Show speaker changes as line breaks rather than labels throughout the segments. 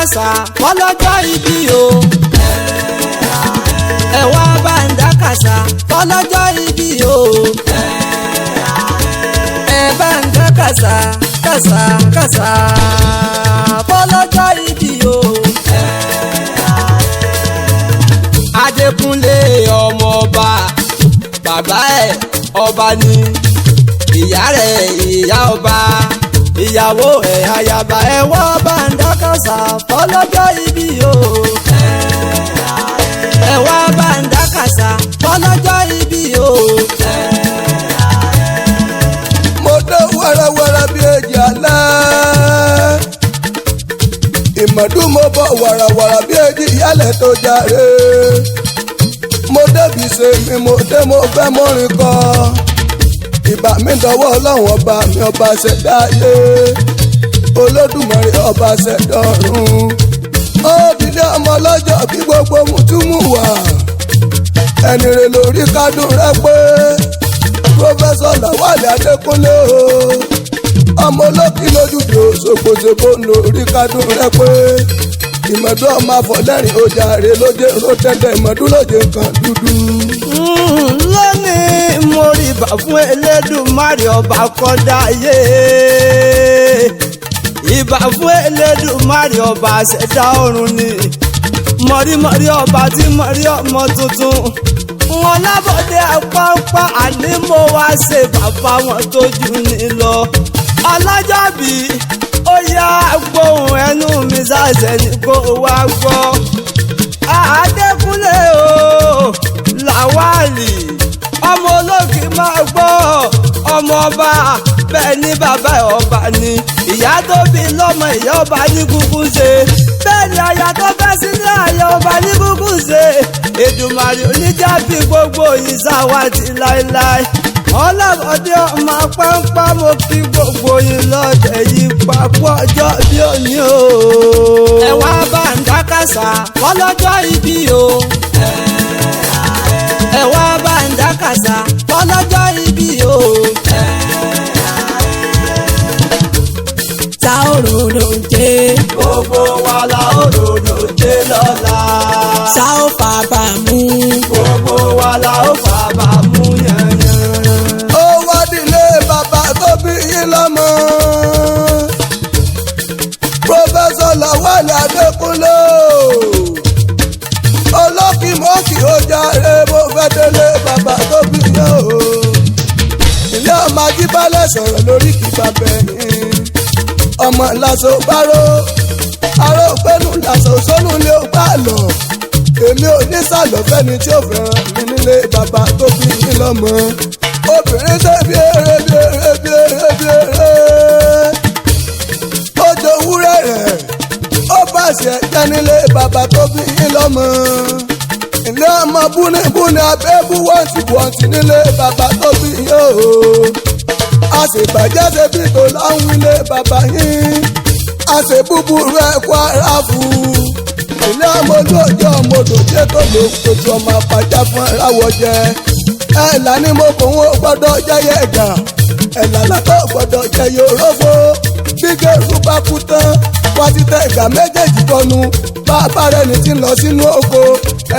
dákàsà fọlọ́jọ́ ìbí o. Ẹ wá bá ń dákàsà fọlọ́jọ́ ìbí o. Ẹ bá ń dákàsà kàsà kàsà fọlọ́jọ́ ìbí o. Adékúnlé ọmọ ọba, bàbá ẹ̀ ọba ni, ìyá rẹ̀ ìyá ọba, ìyàwó ẹ̀ ayaba. Ẹ wá bá ń dákàsà fọlọ́jọ́ ìbí o. Ẹ wá bá ń dákàsà fọlọ́jọ́ ìbí o.
Mo dé wẹ́rẹ́wẹ́rẹ́ bí èjì alẹ́. Ìmọ̀dún mo bọ̀ wàràwàrà bí èjì ìyálẹ̀ tó jàre. Mo débi ṣe mi, mo dé, mo fẹ́ mọ́rin kọ́. Ìbà mi dọwọ́ Ọlọ́run ọba mi, ọba ṣẹ̀dá ayé. Olódùmarè ọba ṣẹ̀dá ọ̀run. Ó dilé ọmọ lọ́jọ́ bí gbogbo mùtúmù wà. Ẹni rè lórí kádùn rẹ pé Professor Lawal Adékúnlé o, ọmọ olókì lójúde Òṣogboṣogbo lórí kádùn rẹ pé ìmọ̀dún ọmọ àfọlẹ́rìn ojàre lóde rótẹ́tẹ́ ìmọ̀dún lóde kan dúdú.
Lónìí mo rí ìbà fún Elédùmarè ọba kọ́dá ayé, ìbà fún Elédùmarè ọba ṣẹ̀dá ọ̀run ni, mọ̀rímọ̀rí ọba tí mọ̀rí ọmọ tuntun wọn lábọ̀dé apáńpá. Àní mo wá ṣe bàbá wọn tó jù ní lọ. Ọlọ́jọ́bí, ó yá gbóhùn ẹnu mi ṣàṣẹ ní kó wá gbọ́. Adékúnlé o Làwálì ọmọ olókì, máa gbọ́, ọmọ ọba bẹ́ẹ̀ ní bàbá ẹ̀ ọba ni, ìyá tó bí lọ́mọ ìyá ọba ní kúkú ṣe bẹ́ẹ̀ ni, aya tó fẹ́ sílé aya ọba ní kúkú ṣe. Èdùmàrè oníjà fi gbogbo yìí sáwádìí láéláé. Ọlọ́mọdé ọmọ pẹ́ńpá, mo kí gbogbo yín lọ́dẹ̀ yìí papọ̀ ọjọ́ bí òní o. Ẹ wá bá ń dákàsà fọlọ́jọ́ ìbí o. Ẹ wá bá ń dákàsà fọlọ́jọ́ ìbí o.
Ta òròdò jẹ́.
Gbogbo wa la ó ròdò dé lọ́la.
Ṣá ó fàbà mú.
Gbogbo wa la ó fàbà mú yanyan.
Ó wá dilé bàbá tó bí yín lọ́mọ. Professor Lawal Adékúnlé o, olókìmọ́kì ó jàre, mo fẹ́ délé bàbá tó bí yín o. Ilé ọmọ ajíbálẹ̀ sọ̀rọ̀ lórí kí bàbá ẹ̀yìn. Ọmọ làṣọ bárò, aró pẹ́nu làṣọ sọ́nù lé ó gbà lọ. Èmi ò ní sàlọ̀ fẹ́ni tí ó fẹ́ràn mi nílé bàbá tó bí yín lọ́mọ. Obìnrin ṣe bí eré bí eré bí eré bí eré. Ó jowúrẹ́ rẹ̀, ó bàṣẹ jẹ́ nílé bàbá tó bí yín lọ́mọ. Ilé ọmọ búnibúni abẹ́bú wọ́ǹtì wọ́ǹtì nílé bàbá tó bí yín o. Àṣebàjẹ́ ṣe bí tó láwọn ilé bàbá yín. Àṣebúburú ẹ̀kọ́ ara fún ilé ọmọ olóòjọ́ ọmọ òdòjé tó lò kójú ọmọ apájá fún aráwọ̀ jẹ. Ẹ̀ là ní mo kò ń gbọ́dọ̀ jẹ́yẹ ẹ̀gà, ẹ̀ làlá tó gbọ́dọ̀ jẹyẹ orógbó. Gbígbé bá kú tán, wá títẹ ìgbà méjèèjì bọnu. Bàbá rẹ̀ ní ti ń lọ sínú oko,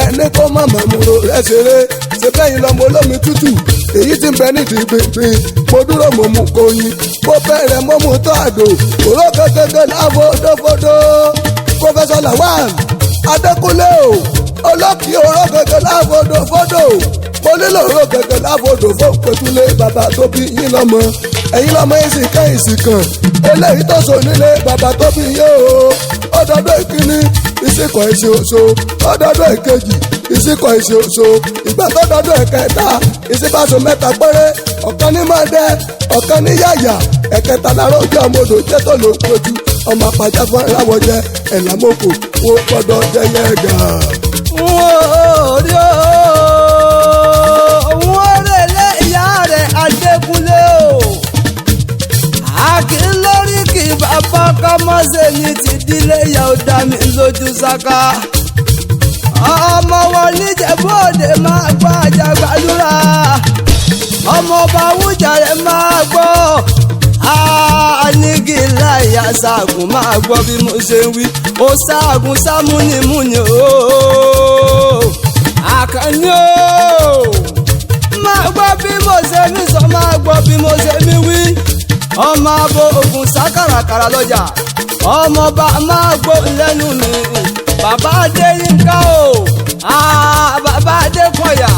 ẹni kó mọ̀mọ́ múro rẹ̀ ṣeré ṣe bẹ́yìn lọ́mọ olómi tútù èyí tí ń bẹ nídìí gbìngbìn. Mo dúró, mo mú kóyin, mo bẹ̀rẹ̀, mo mú tó àdó òró kékeré láfọdófọdó. Professor Lawal Adékúnlé o olókì, òró kékeré láfọdófọdó. Mo nílò òró kékeré láfọdó fún pẹ̀tùlé bàbá tó bí yín lọ́mọ. Ẹ̀yin lọ́mọ yín sì kẹ́ ìsìnkàn eléyìí tó so nílé bàbá tó bí yín o. Ọdọọdún ìkíní ìsìnkọ̀ ìṣe oṣù, ọdọọdún ìkejì ìsìnkọ̀ ìṣe oṣù, ìgbà tó dọdún ẹ̀kẹta ìsìnbáṣọ mẹ́ta péré, ọ̀kan ní mọ̀dẹ́, ọ̀kan ní yàyà, ẹ̀kẹta lára ojú ọmọ odò jẹ́ tó lò kojú ọmọ apàjá fún aráwọ̀ jẹ ẹ̀làmọ́kò wọ́n gbọ́dọ̀ jẹyẹ gà.
Wọ́n rí o, wọ́n rẹ̀lẹ̀ ìyá rẹ̀ Adékúnlé o. Àkì lórí kì bàbá kọ́mọ́sẹ̀ ní ti dílé ìyá ò dá mi lójú sáká. Ọmọ wọn níjẹ̀bú òde, máa gbọ́ àjàgbàdúrà. Ọmọ ọba Awújalẹ̀, máa gbọ́. Anigilaya ṣaagùn máa gbọ́ bí mo ṣe ń wí. Ó ṣaagùn sámúnimúni ooo. Àkànní ooo. Máa gbọ́ bí mo ṣe mi sọ, máa gbọ́ bí mo ṣe mi wí. Ọmọ abo ògùn sá kàràkàrà lọ́jà. Ọmọọba máa gbọ́ lẹ́nu mi. Bàbá Adéyínká o. Bàbá Adékọ̀yà.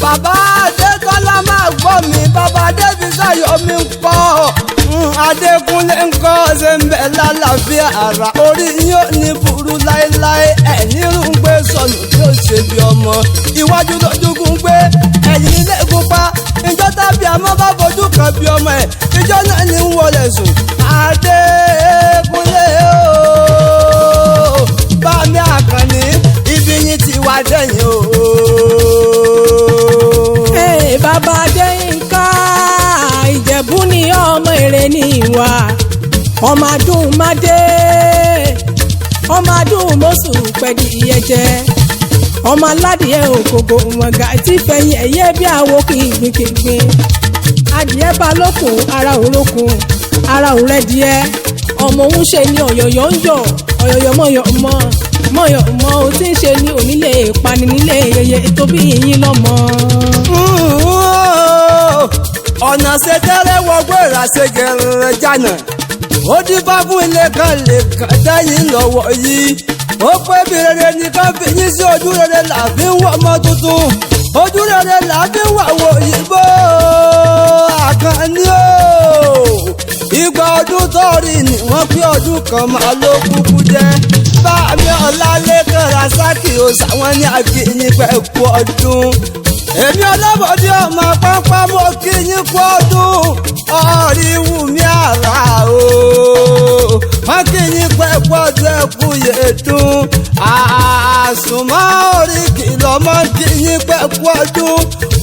Bàbá Adétọ́lá máa gbọ́ mi. Bàbá Adébísáyọ̀ mi ń kọ́. Adékúnlé ń kọ́ ṣe ń bẹ lálàáfíà ara. Orí yín ò ní burú láéláé. Ẹ̀ní ń gbé sọnù bí ó ṣe bí ọmọ. Iwájú lójúkún gbé ẹ̀yìn ilé ìgúnpá. Ìjọ tàbí àmọ́ bá fojú kan bí ọmọ ẹ̀. Ìjọ náà ní ń wọlé sùn. Adékúnlé ooo. Bámi Àkànní, ibi yín ti wá dẹ́yìn ooo.
Ee, bàbá Adéyínká, Ìjẹ̀bú ni ọmọ èrè ní ìwà, ọmọ adùn mádé, ọmọ adùn mọ́sù pẹ̀lú ìyẹ́jẹ́, ọmọ aládìyẹ òkòkò wọ̀ngà tí fẹ̀yìn ẹ̀yẹ bí àwo kìgbìnkìgbìn, adìyẹ bá lókun ara òrókun ara òrẹ́dìẹ, ọmọ òun ṣe ni ọ̀yọ̀yọ̀ ń yọ̀ ọ̀yọ̀yọ̀ mọ̀yọ̀ mọ̀ mọ̀yọ̀ mọ̀ ó ti ń ṣe ni onílé ìpani nílé yẹyẹ tó bí yín lọ́mọ.
Ọ̀nà ṣetẹ́rẹ́ wọgbó ìràṣẹ gẹ̀rẹ́ jànà. Ó dífá fún ilé kan lè kàn dẹ́yìn lọ́wọ́ yìí. Ó pé bí rere nìkan fi yín sí, ojú rere là fi ń wọ ọmọ tuntun. Ojú rere là fi ń wà wò yìnbó. Àkànní o. Ìgbà ọdún tọ́rì ni wọ́n pé ọdún kan máa ló kúkú jẹ́. Báàmí Ọlálékan Rasaki ó sàwọn ní àkíyìn pẹ̀ kú ọdún. Èmi ọlọ́bọ̀dé ọmọ pápá mo kí yín kú ọdún. Ọ̀rí wù mí àrà o. Wọ́n kí yín pẹ́ kú ọdún ẹ̀kú yèédún. Àsùnmọ́ orí kìlọ̀ mọ́ kí yín pẹ́ kú ọdún.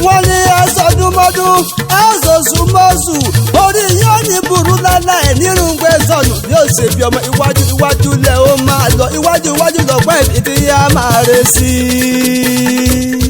Wọ́n ní ẹ̀sọ́dúnmọ́dún, ẹ̀sọ̀sùmọ́sù. Orí yóò ní burú láláì nírúgbẹ́ sọnù bí ó ṣe bí ọmọ. Iwájú iwájú lẹ̀ ó máa lọ. Iwájú iwájú lọ́pọ̀ ìbí tí yá máa rẹ̀ sí i.